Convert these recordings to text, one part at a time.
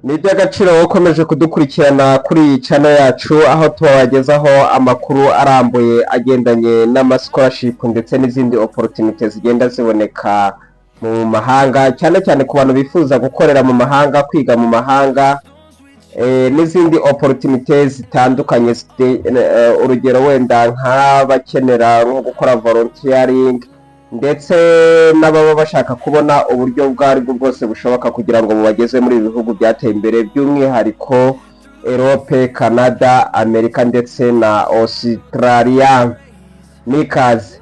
Ni iby'agaciro wowe ukomeje kudukurikirana kuri iyi channel yacu, aho tubagezaho amakuru arambuye agendanye n'ama scholarship ndetse n'izindi opportunity zigenda ziboneka mu mahanga, cyane cyane ku bantu bifuza gukorera mu mahanga, kwiga mu mahanga, n'izindi opportunity zitandukanye, urugero wenda nk'abakenera nko gukora volunteering, ndetse n'ababa bashaka kubona uburyo ubwo ari bwo bwose bushoboka kugira ngo bubageze muri ibi bihugu byateye imbere, by'umwihariko Europe, Canada, Amerika ndetse na Australia. N'ikaze.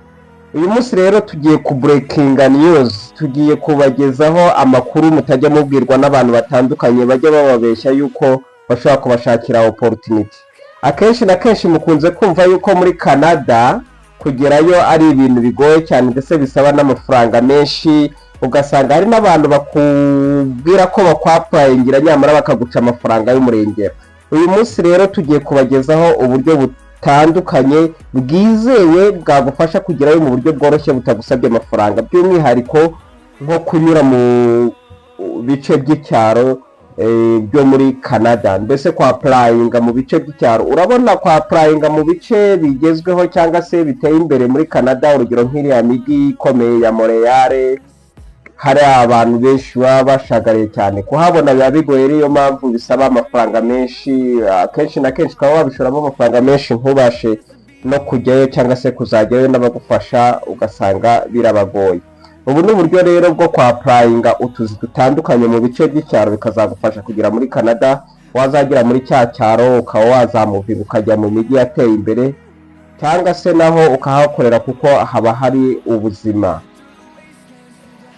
Uyu munsi rero tugiye ku breaking news, tugiye kubagezaho amakuru mutajya mubwirwa n'abantu batandukanye bajya bababeshya yuko bashobora kubashakira opportunity. Akenshi na kenshi mukunze kumva yuko muri Canada kugerayo ari ibintu bigoye cyane, ndetse bisaba n'amafaranga menshi, ugasanga hari n'abantu bakubwira ko bakwapplyingira nyamara bakaguca amafaranga y'umurengera. Uyu munsi rero tugiye kubagezaho uburyo butandukanye bwizewe bwagufasha kugerayo mu buryo bworoshye butagusabye amafaranga, by'umwihariko nko kunyura mu bice by'icyaro byo muri Canada, mbese kwapplyinga mu bice by'icyaro. Urabona, kwapplyinga mu bice bigezweho cyangwa se biteye imbere muri Canada, urugero nk'iriya mijyi ikomeye ya Montreal, hari abantu benshi baba bashagariye cyane, kuhabona biba bigoye. Niyo mpamvu bisaba amafaranga menshi. Akenshi na kenshi ukaba wabishoramo amafaranga menshi ntubashe no kujyayo cyangwa se kuzajyayo n'abagufasha ugasanga birabagoye. Ubu ni uburyo rero bwo kwapplyinga utuzi dutandukanye mu bice by'icyaro, bikazagufasha kugera muri Canada. Wazagera muri cya cyaro ukaba wazamuvinga ukajya mu mijyi yateye imbere, cyangwa se naho ukahakorera kuko haba hari ubuzima.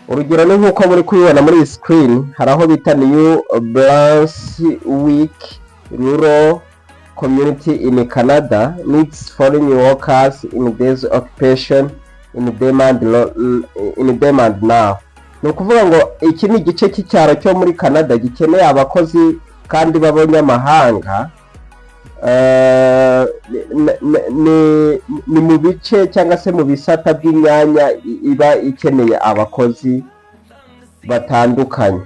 Urugero ni nk'uko muri kubibona muri iyi screen, hari aho bita New Brunswick Rural Community in Canada needs foreign workers in this occupation in demand now. Ni ukuvuga ngo iki ni igice cy'icyaro cyo muri Canada gikeneye abakozi kandi b'abanyamahanga. Ni mu bice cyangwa se mu bisata by'imyanya iba ikeneye abakozi batandukanye.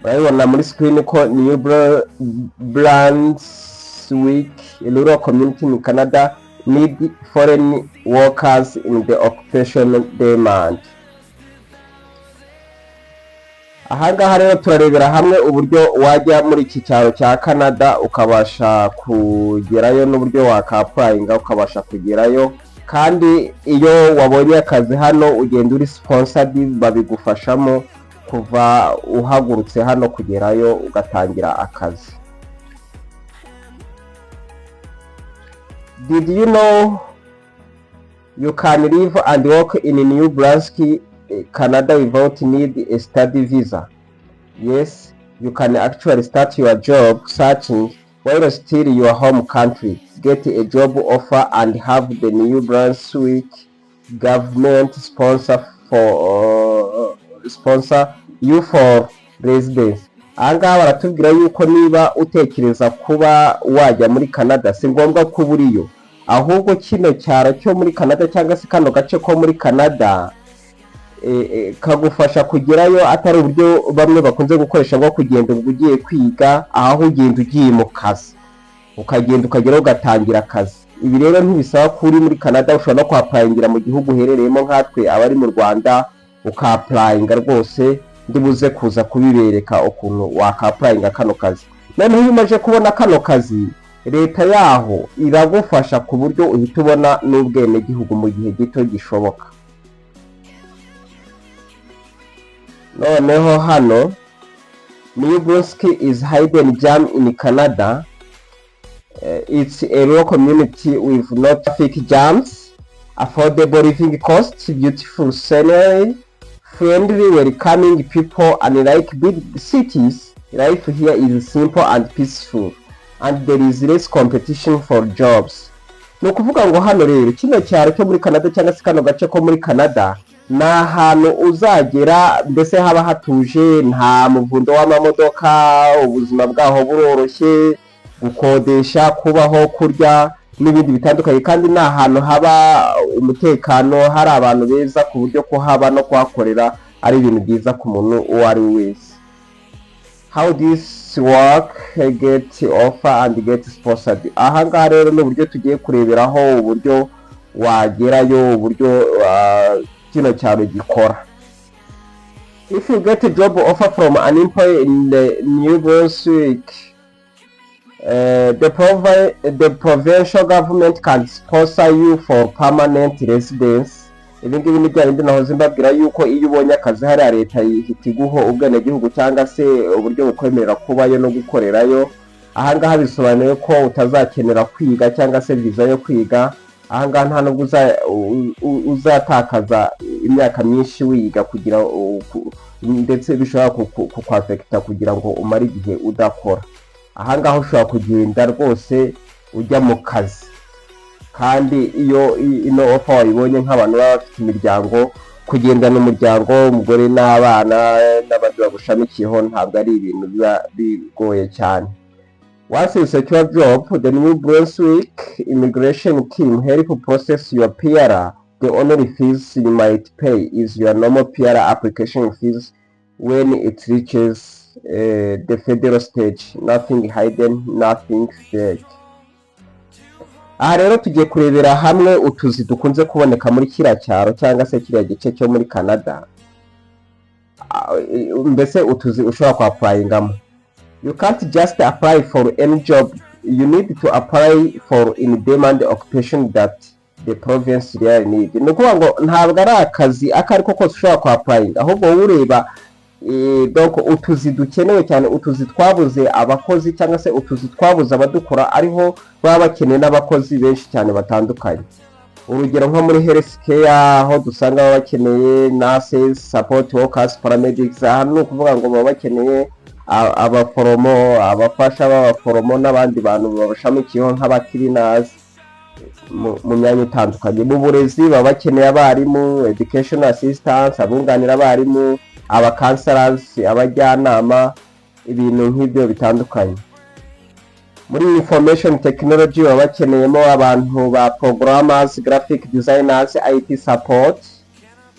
Urabibona muri screen ko New Brunswick Rural Community in Canada need foreign workers in the occupation demand. Ahangaha rero turarebera hamwe uburyo wajya muri iki cyaro cya Canada ukabasha kugerayo, n'uburyo wakapplyinga ukabasha kugerayo. Kandi iyo wabonye akazi hano ugenda uri sponsored, babigufashamo kuva uhagurutse hano kugerayo ugatangira akazi. Did you know you can live and work in New Brunswick, Canada without need a study visa? Yes, you can actually start your job searching while still in your home country, get a job offer and have the New Brunswick government sponsor you for residence. Ahangaha baratubwira yuko niba utekereza kuba wajya muri Canada, si ngombwa kuba uriyo, ahubwo kino cyaro cyo muri Canada cyangwa se kano gace ko muri Canada kagufasha kugerayo, atari uburyo bamwe bakunze gukoresha bwo kugenda ubwo ugiye kwiga, aho ugenda ugiye mu kazi, ukagenda ukageraho ugatangira akazi. Ibi rero ntibisaba ko uri muri Canada, ushobora no kwapplyingira mu gihugu uherereyemo, nkatwe abari mu Rwanda ukapplyinga rwose. Ndibuze kuza kubibereka ukuntu wakapplyinga kano kazi. Noneho iyo umaze kubona kano kazi, leta yaho iragufasha ku buryo uhita ubona n'ubwenegihugu mu gihe gito gishoboka. Noneho hano, New Brunswick is hidden gem in Canada. It's a rural community with no traffic jams, affordable living costs, beautiful scenery, friendly, welcoming people. Unlike big cities, life here is simple and peaceful, and there is less competition for jobs. Ni ukuvuga ngo hano rero, kino cyaro cyo muri Canada cyangwa se kano gace ko muri Canada ni ahantu uzagera mbese haba hatuje, nta muvundo w'amamodoka, ubuzima bwaho buroroshye, gukodesha, kubaho, kurya n'ibindi bitandukanye. Kandi ni ahantu haba umutekano, hari abantu beza, ku buryo kuhaba no kuhakorera ari ibintu byiza ku muntu uwo ari we wese. How this work, get offer and get sponsored. Aha ngaha rero ni uburyo tugiye kureberaho uburyo wagerayo, uburyo kino cyaro gikora. If you get a job offer from an employer in the New Brunswick, the provincial government can sponsor you for permanent residence. Ibi ngibi ni bya bindi nahoze mbabwira yuko iyo ubonye akazi hariya, leta ihita iguha ubwenegihugu cyangwa se uburyo bukwemerera kubayo no gukorerayo. Ahangaha bisobanuye ko utazakenera kwiga cyangwa se viza yo kwiga. Ahangaha nta nubwo uzatakaza imyaka myinshi wiga kugira ndetse bishobora kukwaffecta kugira ngo umare igihe udakora. Ahangaha ushobora kugenda rwose ujya mu kazi, kandi iyo ino offer wayibonye, nk'abantu baba bafite imiryango, kugendana umuryango, umugore n'abana n'abandi bagushamikiyeho, ntabwo ari ibintu biba bigoye cyane. Once you secure job, the New Brunswick immigration team help process your PR. The only fees you might pay is your normal PR application fees when it reaches the federal stage. Nothing hidden, nothing fake. Aha rero tugiye kurebera hamwe utuzi dukunze kuboneka muri kiriya cyaro cyangwa se kiriya gice cyo muri Canada. Mbese utuzi ushobora kwapplyingamo. You can't just apply for any job. You need to apply for in demand occupation that the province really need. Ni ukuvuga ngo ntabwo ari akazi ako ariko kose ushobora kwapplyinga, ahubwo wowe ureba donc utuzi dukenewe cyane, utuzi twabuze abakozi cyangwa se utuzi twabuze abadukora, ariho baba bakeneye n'abakozi benshi cyane batandukanye. Urugero nko muri health care, aho dusanga baba bakeneye nurses, support workers, paramedics. Aha ni ukuvuga ngo baba bakeneye abaforomo, abafasha b'abaforomo n'abandi bantu babashamikiyeho nk'abacleaners mu myanya itandukanye. Mu burezi baba bakeneye abarimu, education assistants, abunganira abarimu, abacounselors, abajyanama, ibintu nk'ibyo bitandukanye. Muri information technology baba bakeneyemo abantu ba programmers, graphic designers, IT support.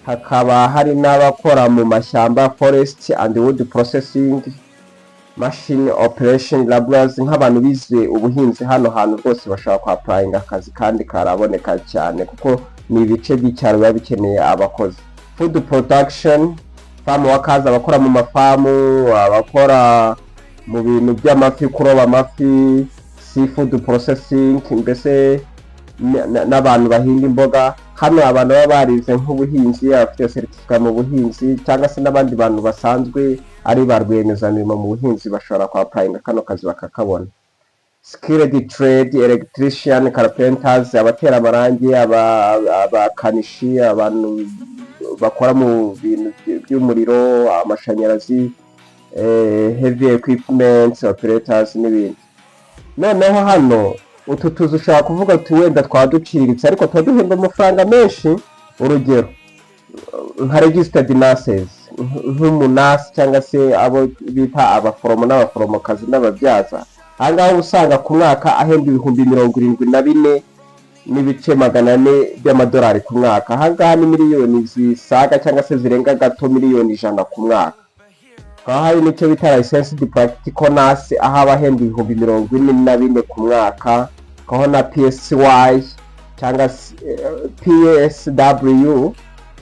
Hakaba hari n'abakora mu mashyamba, forest and wood processing, machine operation laborers. Nk'abantu bize ubuhinzi, hano hantu rwose bashobora kwapplyinga akazi kandi karaboneka cyane, kuko ni ibice by'icyaro biba bikeneye abakozi. Food production, farm workers, abakora mu mafamu, abakora mu bintu by'amafi, kuroba amafi, seafood processing, mbese n'abantu bahinga imboga. Hano abantu baba barize nk'ubuhinzi, abafite certificate mu buhinzi, cyangwa se n'abandi bantu basanzwe ari ba rwiyemezamirimo mu buhinzi, bashobora kwapplyinga kano kazi bakakabona. Skilled trade, electrician, carpenters, abatera amarangi, abakanishi, abantu bakora mu bintu by'umuriro, amashanyarazi, heavy equipment operators n'ibindi. Noneho hano utu tuzu ushobora kuvuga uti wenda twaba duciriritse, ariko tuba duhemba amafaranga menshi. Urugero nka registered nurses, nk'umunurse cyangwa se abo bita abaforomo n'abaforomokazi n'ababyaza, aha ngaha uba usanga ku mwaka ahembwa 74,400 by'amadolari ku mwaka. Aha ngaha ni miliyoni zisaga cyangwa se zirenga gato miliyoni 100 ku mwaka. Hakaba hari n'icyo bita licensed practical nurse, aho aba ahembwa 44,000 ku mwaka. Hakabaho na PSY cyangwa se PSW,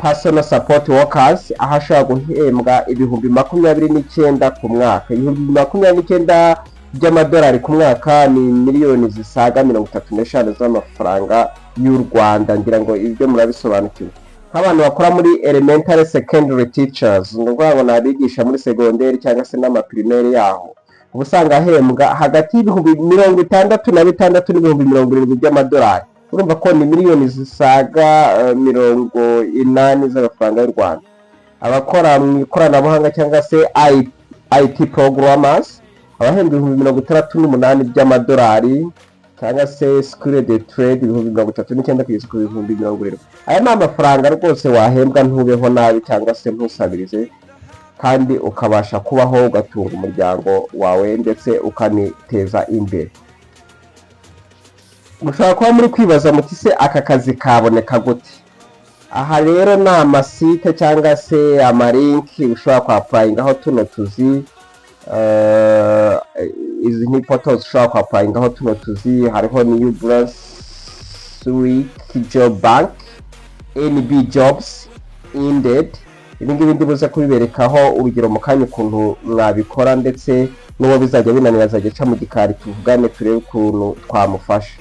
personal support workers, aho ashobora guhembwa 29,000 ku mwaka. 29,000 by'amadolari ku mwaka ni miliyoni zisaga 35 z'amafaranga y'u Rwanda. Ngira ngo ibyo murabisobanukiwe. Nk'abantu bakora muri elementary, secondary teachers, ni ukuvuga ngo ni abigisha muri segonderi cyangwa se n'amaprimaire yaho, uba usanga ahembwa hagati y'66,000 n'ibihumbi 70 by'amadolari. Urumva ko ni miliyoni zisaga 80 z'amafaranga y'u Rwanda. Abakora mu ikoranabuhanga cyangwa se IT programmers, abahembwa 68,000 by'amadolari, cyangwa se skilled trade 39,000 kugeza ku 70,000. Aya ni amafaranga rwose wahembwa ntubeho nabi cyangwa se ntusabirize, kandi ukabasha kubaho, ugatunga umuryango wawe, ndetse ukaniteza imbere. Mushobora kuba muri kwibaza muti: "Se aka kazi kaboneka gute?" Aha rero ni amasite cyangwa se amalinks ushobora kwapplyingaho tuno tuzi. Izi ni portals ushobora kuapplyingaho tuno tuzi. Hariho New Brunswick Job Bank, NB Jobs, Indeed. Ibi ngibi ndibuze kubiberekaho urugero mu kanya ukuntu mwabikora, ndetse n'uwo bizajya binanira azajya aca mu gikari tuvugane, turebe ukuntu twamufasha.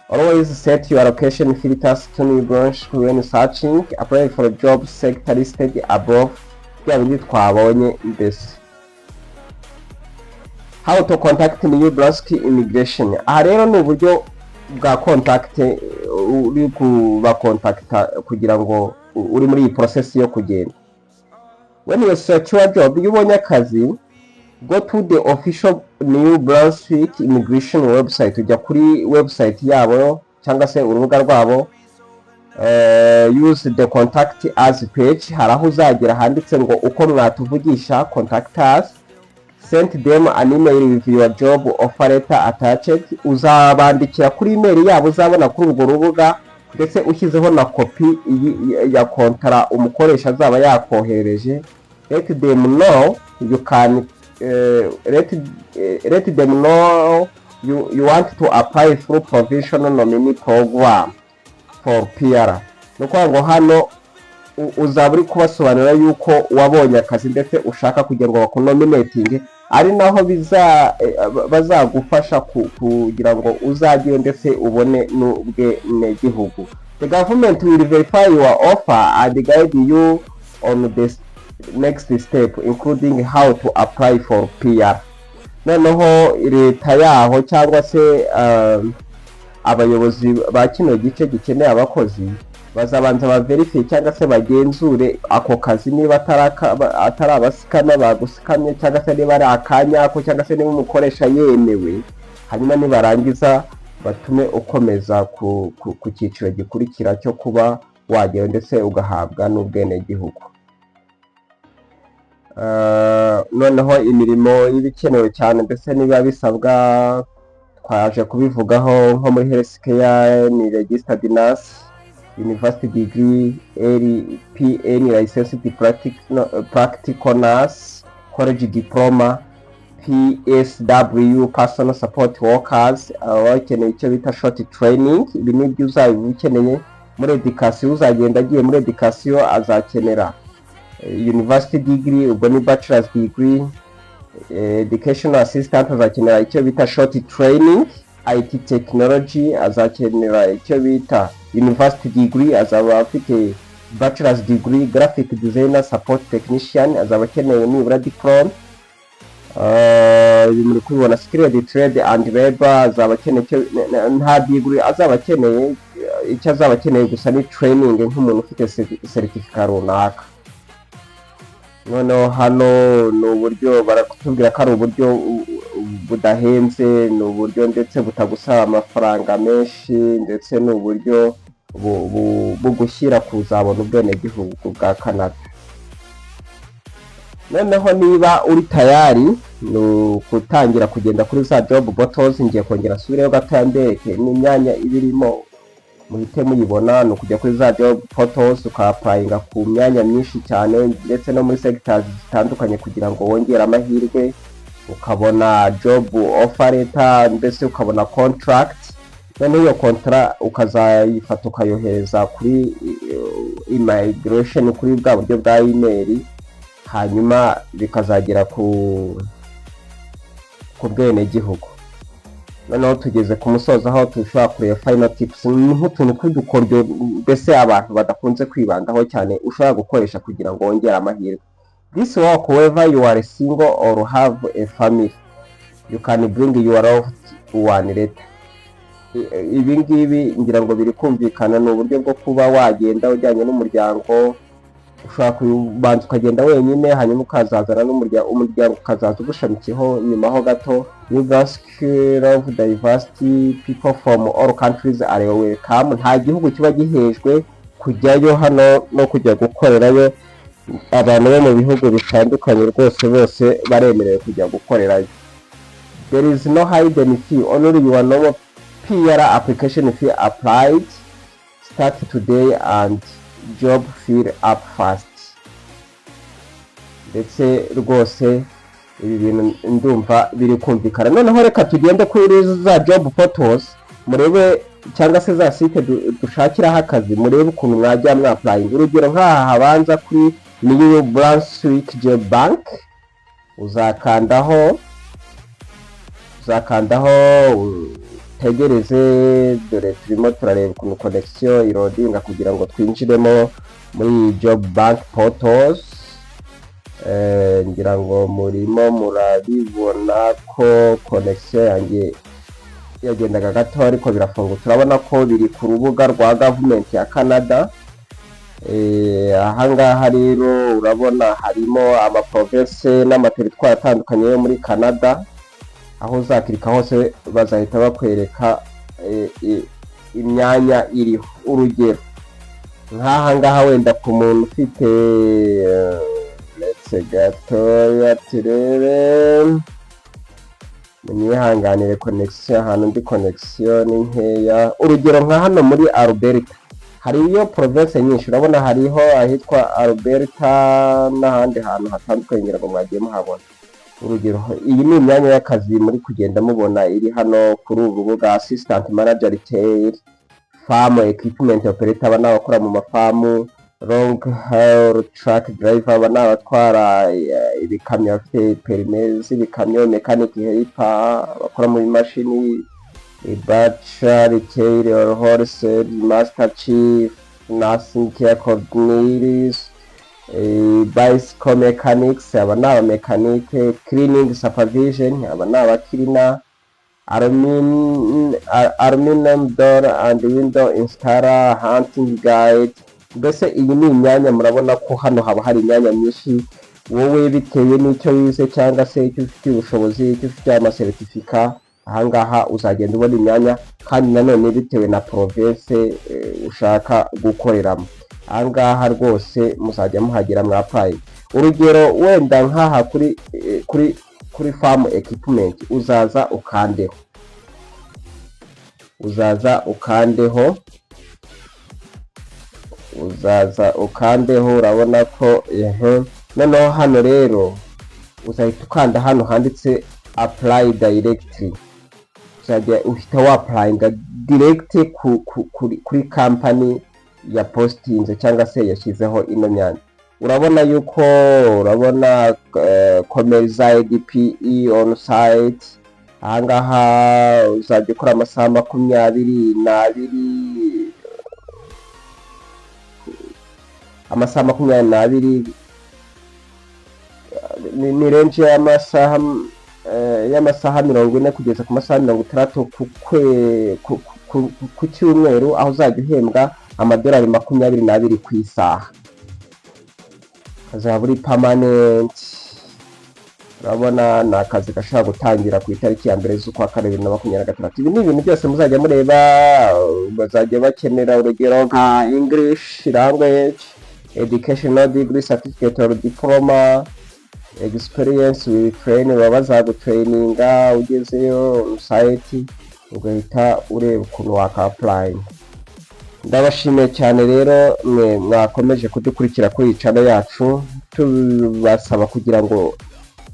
Always set your location filters to New Brunswick when searching. Apply for a job sector listed above. Bya bindi twabonye mbese. How to contact New Brunswick Immigration. Aha rero ni uburyo bwa contact, uri kubakontakita kugira ngo uri muri iyi process yo kugenda. When you secure job, iyo ubonye akazi, go to the official New Brunswick Immigration website, ujya kuri website yabo cyangwa se urubuga rwabo. Use the contact us page, hari aho uzagera handitse ngo uko mwatuvugisha, contact us. Send them an email with your job offer letter attached. Uzabandikira kuri email yabo uzabona kuri urwo rubuga, ndetse ushyizeho na kopi ya kontara umukoresha azaba yakohereje. Let them know you can let them know you want to apply through provincial nominee program for PR. Ni ukuvuga ngo hano uzaba uri kubasobanurira yuko wabonye akazi, ndetse ushaka kugira ngo bakunominatinge, ari naho bazagufasha kugira ngo uzajyeyo ndetse ubone n'ubwenegihugu. The government will verify your offer and guide you on the next step, including how to apply for PR. Noneho leta yaho cyangwa se abayobozi ba kino gice gikeneye abakozi bazabanza baverifiye cyangwa se bagenzure ako kazi niba atari abascammer baguscamye, cyangwa se niba ari akanyako, cyangwa se niba umukoresha yemewe. Hanyuma nibarangiza batume ukomeza ku cyiciro gikurikira cyo kuba wagera ndetse ugahabwa n'ubwenegihugu. Noneho imirimo y'ibikenewe cyane ndetse niba bisabwa twaje kubivugaho, nko muri health care ni registered nurse, university degree, LPN, licensed practical nurse, college diploma, PSW, personal support workers, aba bakeneye icyo bita short training. Ibi ni byo uzaba ukeneye muri education. Uzagenda agiye muri education azakenera university degree, ubwo ni bachelor's degree. Educational assistant azakenera icyo bita short training. IT technology azakenera icyo bita university degree, azaba afite bachelor's degree. Graphic designer, support technician azaba akeneye nibura diploma. Ibi muri kubibona. Skilled trade and labor azaba akeneye nta degree azaba akeneye, icyo azaba akeneye gusa ni training nk'umuntu ufite certificate runaka. Noneho hano ni uburyo barakutubwira ko ari uburyo budahenze, ni uburyo ndetse butagusaba amafaranga menshi, ndetse ni uburyo bugushyira kuzabona ubwenegihugu bwa Canada. Noneho niba uri tayari, ni ukutangira kugenda kuri za job portals. Ngiye kongera asubireyo gatoya mbereke n'imyanya ibirimo, muhite muyibona. Ni ukujya kuri za job portals ukapplyinga ku myanya myinshi cyane, ndetse no muri sectors zitandukanye, kugira ngo wongere amahirwe, ukabona job offer letter, mbese ukabona contract. Noneho iyo contrat ukazayifata ukayohereza kuri immigration kuri bwa buryo bwa email, hanyuma bikazagera ku bwenegihugu. Noneho tugeze ku musozo aho dushobora kureba final tips, ni nk'utuntu tw'udukoryo mbese abantu badakunze kwibandaho cyane ushobora gukoresha kugira ngo wongere amahirwe. This work whether you are single or have a family. You can bring your loved one later. Ibi ngibi ngira ngo biri kumvikana, ni uburyo bwo kuba wagenda ujyanye n'umuryango. Ushobora kubanza ukagenda wenyine, hanyuma ukazazana n'umuryango, umuryango ukazaza ugushamikiyeho nyuma ho gato. New Brunswick love diversity, people from all countries are welcome. Nta gihugu kiba gihejwe kujyayo hano no kujya gukorerayo. Abantu bo mu bihugu bitandukanye rwose bose baremerewe kujya gukorerayo. There is no hidden fee, only your normal PR application fee applied. Start today and job fill up fast. Ndetse rwose Ibi bintu ndumva biri kumvikana. Noneho reka tugende kuri za job portals murebe, cyangwa se za site dushakiraho akazi, murebe ukuntu mwajya mwapplyinga. Urugero, nk'aha habanza kuri New Brunswick Job Bank, uzakandaho utegereze. Dore turimo turareba ukuntu connection iloadinga kugira ngo twinjiremo muri Job Bank portals. Ngira ngo murimo murabibona ko connection yanjye yagendaga gato, ariko birafungutse. Turabona ko biri ku rubuga rwa government ya Canada. Ahangaha rero urabona harimo amaprovince n'amateritwari atandukanye yo muri Canada. Aho uzaclicka hose bazahita bakwereka imyanya iriho. Urugero, nk'aha ngaha wenda ku muntu ufite, uretse gatoya turebe, munyihanganire, connection ahantu ndi connection ni nkeya. Urugero, nka hano muri Alberta hariyo province nyinshi. Urabona hariho ahitwa Alberta n'ahandi hantu hatandukanye, ngira ngo mwagiye muhabona. Urugero, iyi ni imyanya y'akazi muri kugenda mubona iri hano kuri uru rubuga: assistant manager retail, farm equipment operator, aba ni abakora mu mafamu, long haul truck driver, aba ni abatwara ibikamyo bafite permis z'ibikamyo, mechanic helper, abakora mu bimashini, butcher, retail or wholesale, master chief, nursing care coordinators, bicycle mechanics, aba ni abamekanike, cleaning supervision, aba ni abacleaner, aluminum door and window installer, hunting guide. Mbese iyi ni imyanya. Murabona ko hano haba hari imyanya myinshi. Wowe bitewe n'icyo wize cyangwa se icyo ufitiye ubushobozi, icyo ufitiye amacertificat, ahangaha uzagenda ubona imyanya. Kandi nanone bitewe na province ushaka gukoreramo, ahangaha rwose muzajya muhagera mwapplyinga. Urugero, wenda nk'aha kuri farm equipment, uzaza ukandeho, uzaza ukandeho, uzaza ukandeho. Urabona ko ehe. Noneho hano rero uzahita ukanda hano handitse "apply directly". Uzajya uhita wapplyinga direct kuri company ya postinze cyangwa se yashyizeho ino myanya. Urabona yuko urabona commercial PE on site. Ahangaha uzajya ukora amasaha 22, amasaha 22 ni range y'amasaha 40 kugeza ku masaha 60 ku cyumweru, aho uzajya uhembwa amadolari 22 ku isaha. Kazaba uri permanent. Urabona ni akazi gashobora gutangira ku itariki ya 1 z'ukwa kane 2026. Ibi ni ibintu byose muzajya mureba. Bazajya bakenera, urugero, nka English language, educational degree certificate or diploma, experience with train. Baba bazagutraininga ugezeyo site, ugahita ureba ukuntu wakapplyinga. Ndabashimiye cyane rero mwe mwakomeje kudukurikira kuri iyi channel yacu. Tubasaba kugira ngo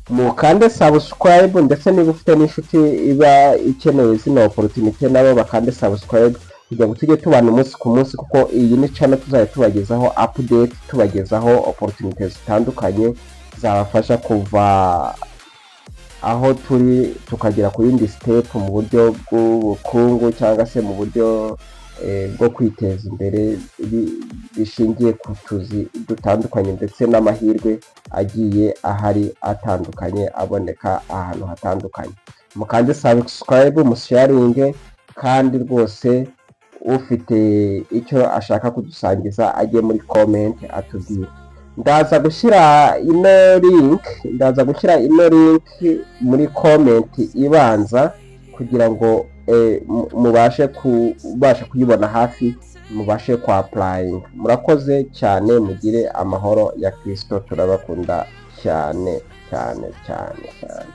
mukande subscribe, ndetse niba ufite n'inshuti iba ikeneye zino opportunity, nabo bakande subscribe kugira ngo tujye tubana umunsi ku munsi, kuko iyi ni channel tuzajya tubagezaho update, tubagezaho opportunity zitandukanye zabafasha kuva aho turi tukagera ku yindi step mu buryo bw'ubukungu cyangwa se mu buryo bwo kwiteza imbere, bishingiye ku tuzi dutandukanye ndetse n'amahirwe agiye ahari atandukanye aboneka ahantu hatandukanye. Mukande subscribe, musharinge, kandi rwose ufite icyo ashaka kudusangiza ajye muri comment atubwire. Ndaza gushyira ino link muri comment ibanza kugira ngo mubashe kubasha kuyibona hafi, mubashe kwapplyinga. Murakoze cyane, mugire amahoro ya Kirisito. Turabakunda cyane cyane cyane cyane.